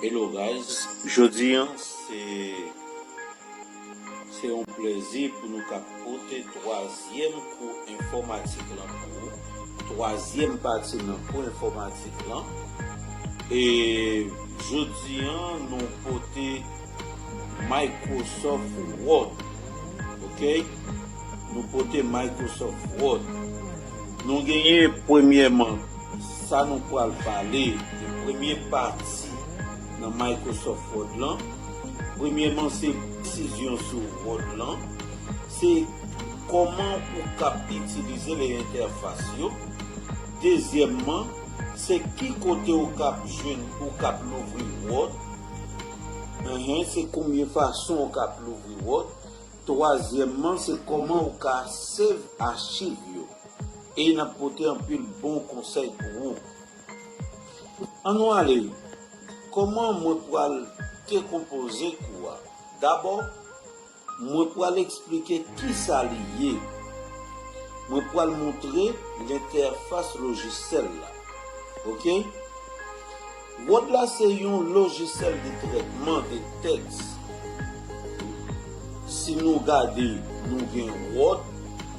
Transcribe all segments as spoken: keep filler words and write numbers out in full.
Hello guys, jodi an se se yon plezi pou nou ka pote twazyèm kou enfòmatik lan pou ou, twazyèm pati nan kou enfòmatik lan. E jodi an nou pote Microsoft Word. Ok? Nou pote Microsoft Word. Nou genyen premyèman sa nou pral pale, premye pati nan Microsoft Word lan. Premyèman, se presizyon sou Word lan. Se kòman ou kab itilize lè entèfas yo. Dezyèmman, se ki kote ou kab jwenn, ou kab louvri Word. Enhen, se konbyen fason ou kab louvri Word. Twazyèmman, se kòman ou ka save achiv yo. E n ap pote anpil bon konsèy pou ou. Ann nou ale. Kòman mwen pral dekonpoze kou a? Dabò, mwen pral eksplike kisa li ye. Mwen pral montre lentèfas lojisyèl la. Ok? Word la se yon lojisyèl de trètman de tèks. Si nou gade, nou gen Word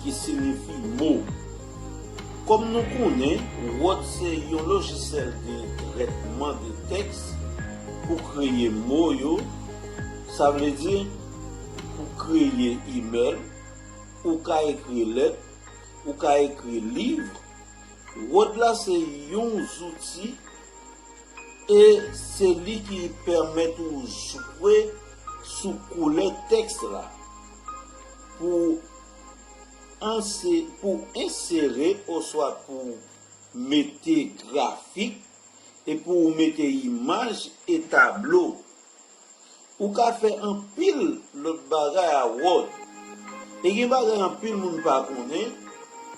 ki siyifi mo. Kòm nou konnen, Word se yon lojisyèl de trètman de tèks pou kreye mo yo, sa vle di pou kreye imèl, ou ka ekri lèt, ou ka ekri liv. Word la se yon zouti e se li ki pèmèt ou jwe sou koulè tèks la pou anse, pou ensere oswa pou mete grafik e pou ou mete imaj e tablo. Ou ka fè anpil lòt bagay a Word. E gen bagay anpil moun pa konnen,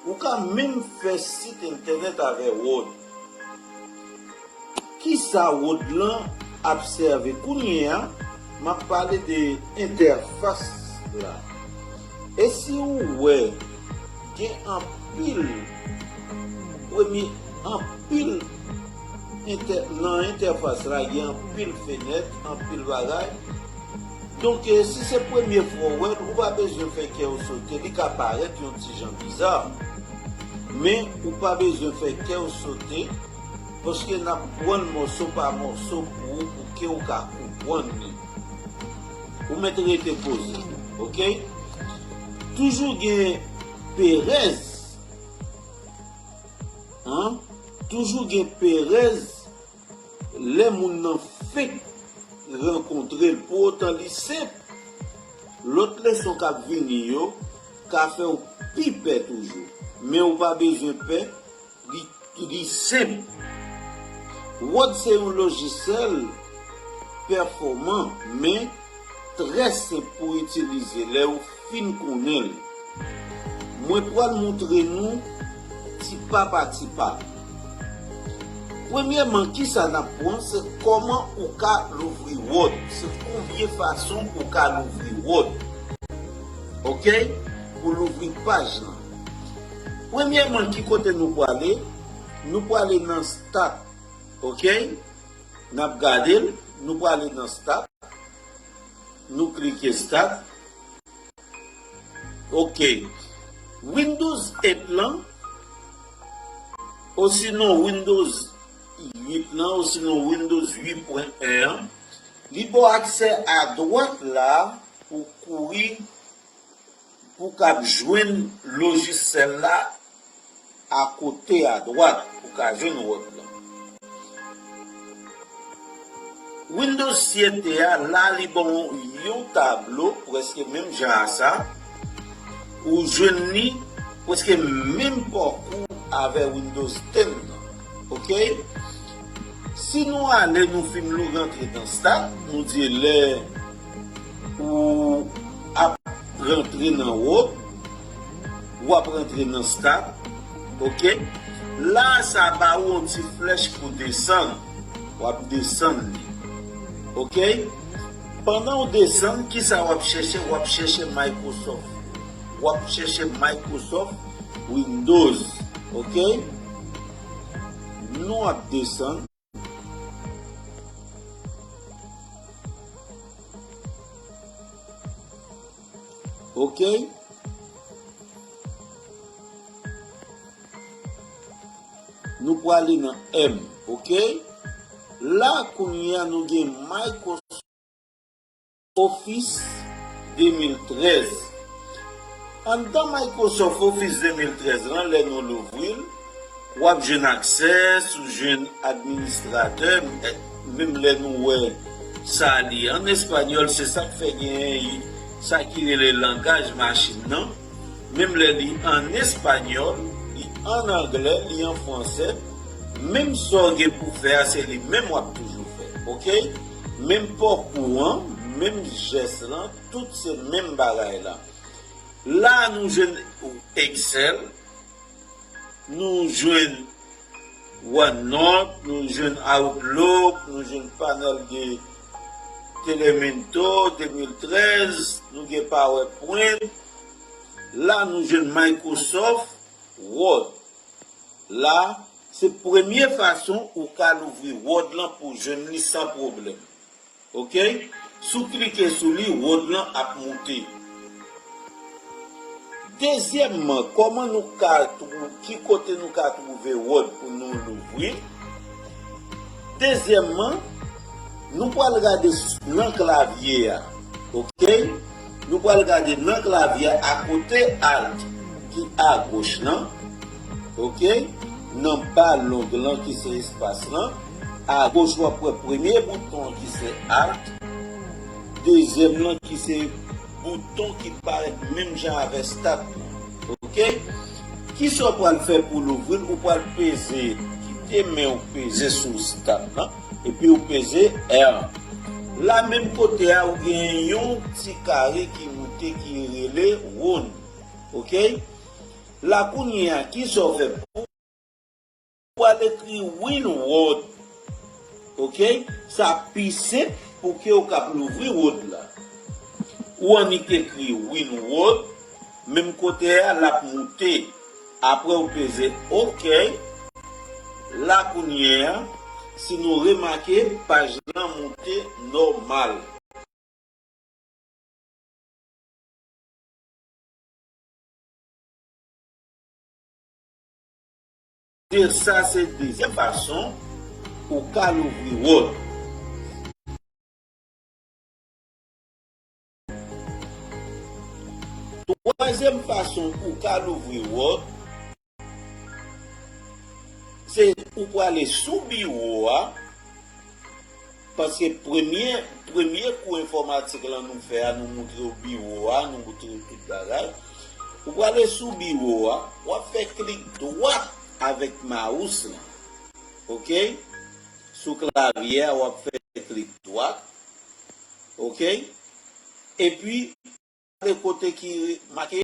ou ka menm fè sit entènèt avè Word. Kisa Word lan ap sèvi? Kounye a, m ap pale de entèfas la. E si ou wè, gen anpil, premye, anpil entè, nan entèfas la, gen anpil fenèt, anpil bagay. Donk, eh, si se premye fwa w wè l, ou pa bezwen fè kè w sote, li ka parèt yon ti jan biza. Men, ou pa bezwen fè kè w sote, paske n ap pran l mòso pa mòso pou ou, pou ke w ka konprann li. Ou mèt rete poze, ok? Toujou gen perèz, an? Toujou gen perèz lè moun nan fenk rankontre l. Pou otan li senp, lòt leson k ap vini yo ka fè w pi pè toujou. Men ou pa bezwen pè, li, li senp. Word se yon lojisyèl pèfòman, men trè senp pou itilize lè ou fin konnen l. Mwen pral montre nou ti pa pa ti pa. Premyèman, kisa n ap pran, se kòman ou ka louvri Word. Se konbyen fason ou ka louvri Word. Ok? Pou louvri paj lan. Premyèman, ki kote nou prale? Nou prale nan Start. Ok? N ap gade l. Nou prale nan Start. Nou klike Start. Ok. Windows eight lan, osinon Windows uit lan, osinon Windows uit pwen en an, li ba w aksè adwat la pou kouri, pou kab jwenn lojisyèl la akote adwat, ou ka jwenn Word lan. Windows sèt a, la li ban w yon tablo, prèske menm jan a sa. Ou jwenn li prèske menm pakou avè Windows ten nan. Ok? Si nou ale, nou fin rantre nan Start, nou di lè ou ap rantre nan Word, w ap rantre nan Start, ok? La, sa ba ou yon ti flèch pou desann. W ap desann li, ok? Pandan w desann, kisa w ap chèche? W ap chèche Microsoft. W ap chèche Microsoft Windows, ok? Nou ap desann. Ok? Nou prale nan M, ok? La, kounye a, nou gen Microsoft Office de mil trèz. Anndan Microsoft Office de mil trèz lan, lè nou louvri l, w ap jwenn access, ou jwenn administratè, menm lè nou wè sa li an espanyòl, se sa k fè genyen sa ki rele langaj machin nan. Menm lè li an espanyòl, li an anglè, li an fransè, menm sa w gen pou fè a, se li menm w ap toujou fè, ok? Menm pakou an, menm jès lan, tout se menm bagay la. La, nou jwenn Excel, nou jwenn OneNote, nou jwenn Outlook, nou jwenn panèl de Telementor de mil trèz, nou gen PowerPoint. La, nou jwenn Microsoft Word. La, se premye fason ou ka louvri Word lan pou jwenn li san pwoblèm. Ok? Si w klike sou li, Word lan ap moute. Dezyèmman, kòman nou ka twou-, ki kote nou ka twouve Word pou nou louvri? Dezyèmman, nou pral gade s-, nan klavye a. Ok? Nou pral gade nan klavye a, akote Alt ki agoch lan. Ok? Nan ba long lan ki se espas lan. Agoch, w ap wè premye bouton an ki se Alt. Dezyèm lan ki se bouton ki parèt menm jan avè Start lan. Ok? Kisa w pral fè pou louvri l? Ou pral peze, kite men w peze sou Start lan, epi w peze R. La menm kote a, ou gen yon ti kare ki moute ki rele Run. Ok? La kounye a, kisa w fè? Ou pral ekri Win Word. Ok? Sa pi senp pou ke w kab louvri Word la. Ou annik ekri Win Word, menm kote a, l ap moute. Apre ou peze ok. La kounye a, si nou remake, paj lan moute nòmal. De sa se dezyèm fason ou ka louvri Word. Twazyèm fason ou ka louvri Word, se ou prale sou biwo a, paske premye, premye kou enfòmatik lan nou fè a, nou moutre w biwo a, nou moutre w tout bagay. Ou prale sou biwo a, w ap fè klik dwat avèk mouse lan. Ok? Sou klavye a, w ap fè klik dwat. Ok? Epi, gade kote ki make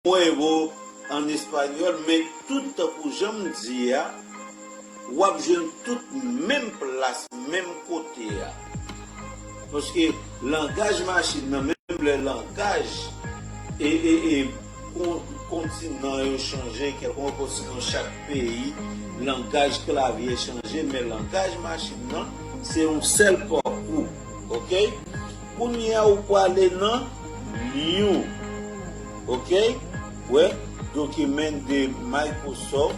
Nuevo an espanyòl, men tout tankou jan m di a, w ap jwenn tout menm plas, menm kote a. Paske langaj machin nan, menm lè langaj e, e, e, kon-, kontinan yo chanje, kèlkonk kontinan chak peyi, langaj klavye chanje, men langaj machin nan, se yon sèl pakou. Ok? Kounye a, ou prale nan New. Ok? Wè, document de Microsoft.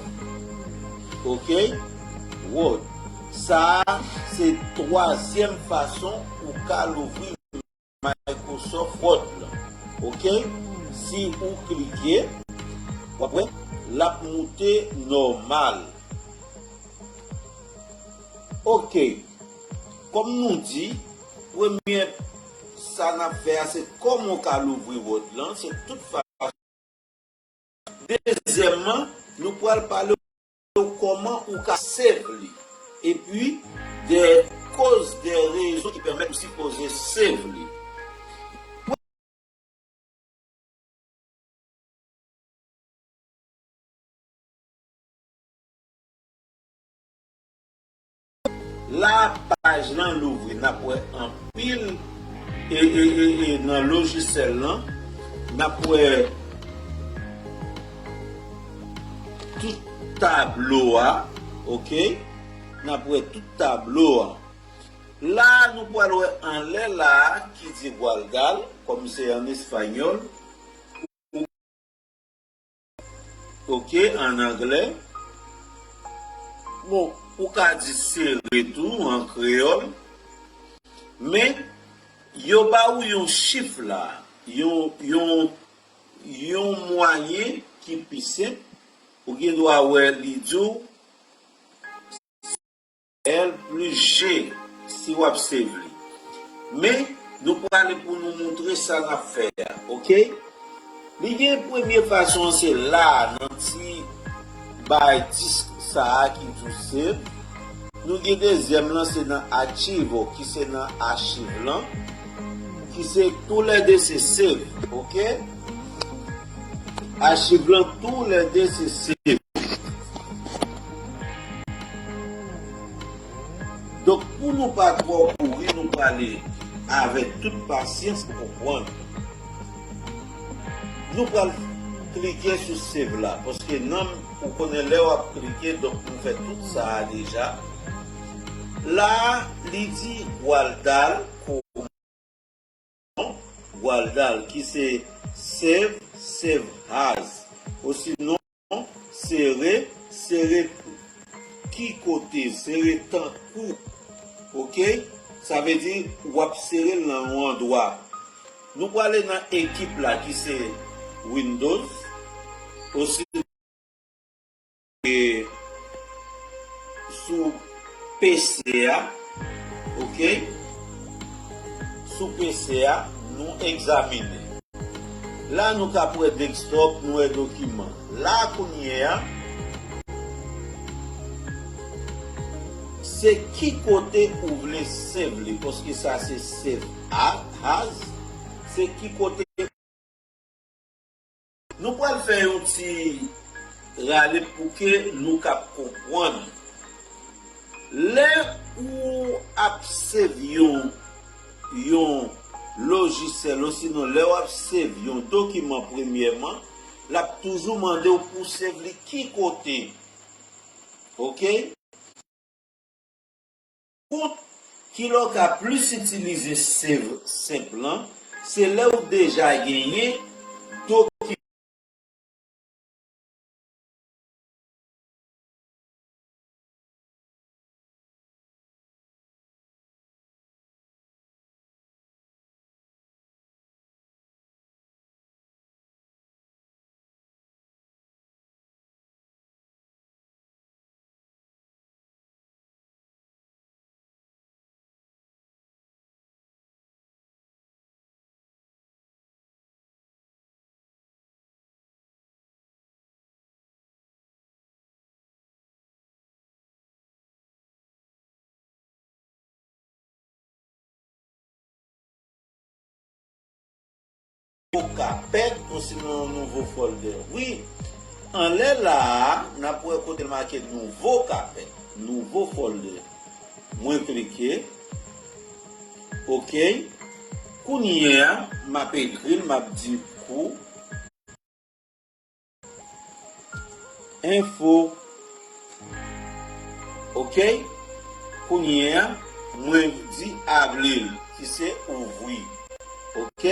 Ok? Word. Sa a, se twazyèm fason ou ka louvri Microsoft Word lan. Ok? Si ou klike, w ap wè, l ap moute nòmal. Ok. Kòm nou di, premye sa n ap fè a, se kòman w ka louvri Word lan, se tout fason. Dezyèmman, nou pral pale w kòman ou ka save li. Epi, de koz, de rezon ki pèmèt ou sipoze save li. La, paj lan louvri, n ap wè anpil e, e, e, e nan lojisèl lan, n ap wè tout tablo a, ok? N ap wè tout tablo a. La a, nou pral wè anlè la a ki di guardar, kòm se an espanyòl, ok, an anglè. Bon, ou ka di sere tou an kreyòl. Men, yo ba ou yon chif la, yon, yon, yon mwayen ki pi senp, ou gen dwa wè li di w L plis G, si w ap save li. Men, nou prale pou nou moutre sa n ap fè a, ok? Li gen premye fason an, se la a, nan ti bay disk sa a ki di w save. Nou gen dezyèm lan, se nan archivo, ki se nan achiv lan, ki se toulède se save, ok? Achiv lan toulède se save. Donk, pou nou pa twò kouri, nou prale avèk tout pasyans pou konprann. Nou pral klike sou save la, paske nan, ou konnen lè w ap klike, donk nou fè tout sa a deja. La a, li di guardar como, guardar, ki se save, save as. Osinon, sere, sere ki kote, sere tankou. Ok? Sa vle di, w ap sere l nan yon andwa. Nou prale nan ekip la ki se Windows. Osi, e, sou P C a, ok? Sou P C a, nou egzamine. La, nou ka wè desktop, nou wè dokiman. La, kounye a, se ki kote ou vle save li, paske sa se save a-, as, se ki kote Nou pral fè yon ti rale pou ke nou kab konprann. Lè ou ap save yon, yon lojisyèl, osinon lè w ap save yon dokiman premyèman, l ap toujou mande w pou save li ki kote. Ok? Kont ki lè w ka plis itilize save senp lan, se lè w deja genyen dokiman. Nouvo kapèt, osinon yon nouvo folder. Wi, anlè la a, n ap wè kote l make nouvo kapèt, nouvo folder. Mwen klike. Ok. Kounye a, m ap ekri l, m ap di kou enfo. Ok? Kounye a, mwen di abrir, ki se ouvri. Ok?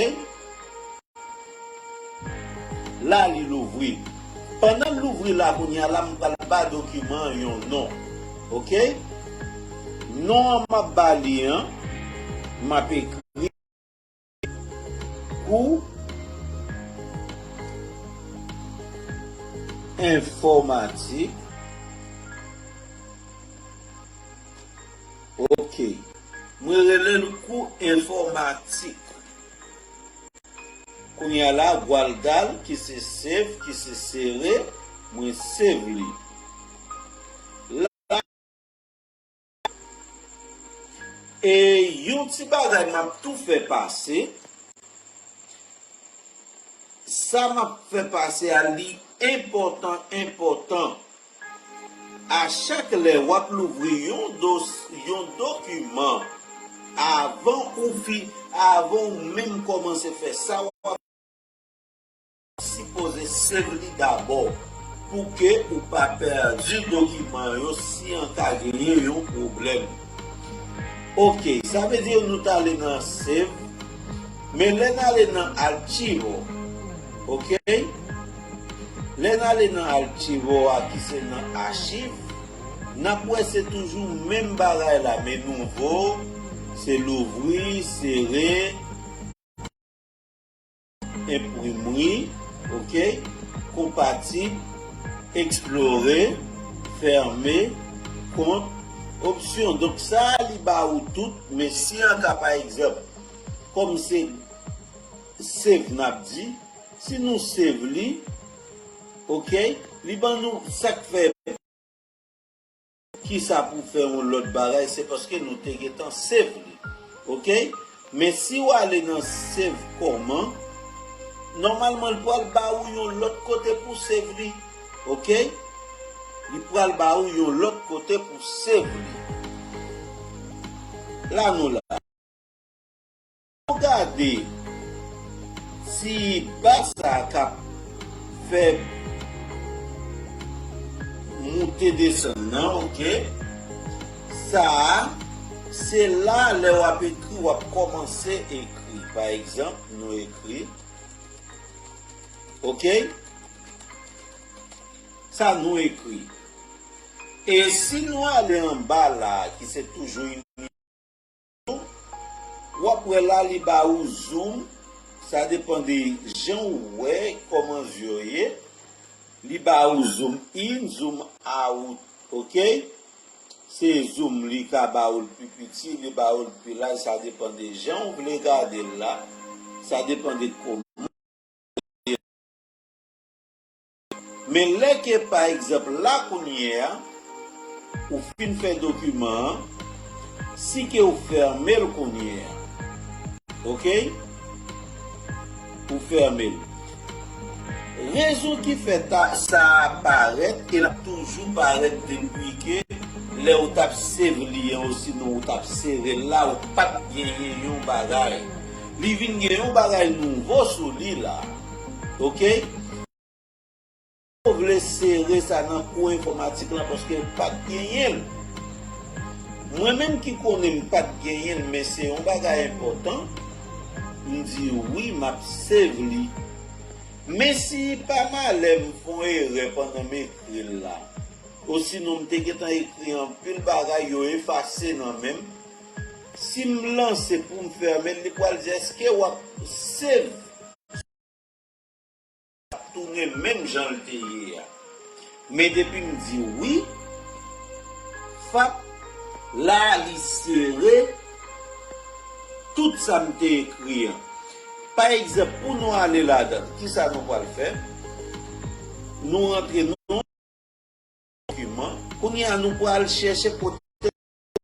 La, li louvri. Pandan l louvri la, kounye a la, m pral ba dokiman an yon non. Ok? Non an m ap ba li an, m ap ekri kou enfòmatik. Ok. Mwen rele l kou enfòmatik. Kounye a la, guardar, ki se save, ki se sere, mwen save li. La, e yon ti bagay m ap tou fè pase. Sa m ap fè pase a, li enpòtan, enpòtan. A chak lè w ap louvri yon dos-, yon dokiman, avan ou fi-, avan ou menm kòmanse fè sa w ap sipoze save li dabò, pou ke ou pa pèdi dokiman yo si an ka genyen yon pwoblèm. Ok, sa vle di nou t ale nan save, men lè n ale nan archivo, ok? Lè n ale nan archivo a ki se nan achiv, n ap wè se toujou menm bagay la, men nouvo, se louvri, sere, enprimri, ok, konpatib, eksplore, fèmen, kont, opsyon. Donk sa a li ba ou tout, men si an ka pa egzanp, kòm se save n ap di, si nou save li, ok, li ban nou sa k fè kisa pou fè yon lòt bagay, se paske nou te gentan save li. Ok? Men si w ale nan save kòman, nòmalman l pral ba ou yon lòt kote pou save li. Ok? Li pral ba ou yon lòt kote pou save li. La nou la. Gade ti ba sa k ap fè moute desann nan, ok? Sa a, se la lè w ap ekri, w ap kòmanse ekri. Pa egzanp, nou ekri, ok? Sa nou ekri. E si nou ale anba la, ki se toujou w ap wè la, li ba ou zoom. Sa depann de jan ou wè kòman zye w ye. Li ba ou zoom in, zoom out, ok? Se zoom li ka ba ou l pi piti, li ba ou l pi laj, sa depann de jan ou vle gade l la. Sa depann de kòman Men lè ke pa egzanp la kounye a, ou fin fè dokiman an, si ke ou fèmen l kounye a, ok? Ou fèmen l. Rezon ki fè ta, sa a parèt, e l ap toujou parèt depi ke lè ou t ap save li an, osinon ou t ap sere l la, ou pa t genyen yon bagay. Li vin gen yon bagay nouvo sou li la. Ok? Ou vle sere sa nan kou enfòmatik la paske l pa t genyen l. Mwen menm ki konnen m pa t genyen l, men se yon bagay enpòtan, m di wi, m ap save li. Men si pa malè m fè yon erè pandan m ekri l la, osinon m te gentan ekri anpil bagay, yo efase nan men m, si m lanse pou m fèmen l, li pral di, èske w ap save ap tounen menm jan l te ye a. Men depi m di wi, fap la li sere tout sa m te ekri an. Pa egzanp, pou nou ale ladan, kisa nou pral fè? Nou rantre nan dokiman. Kounye a, nou pral chèche kote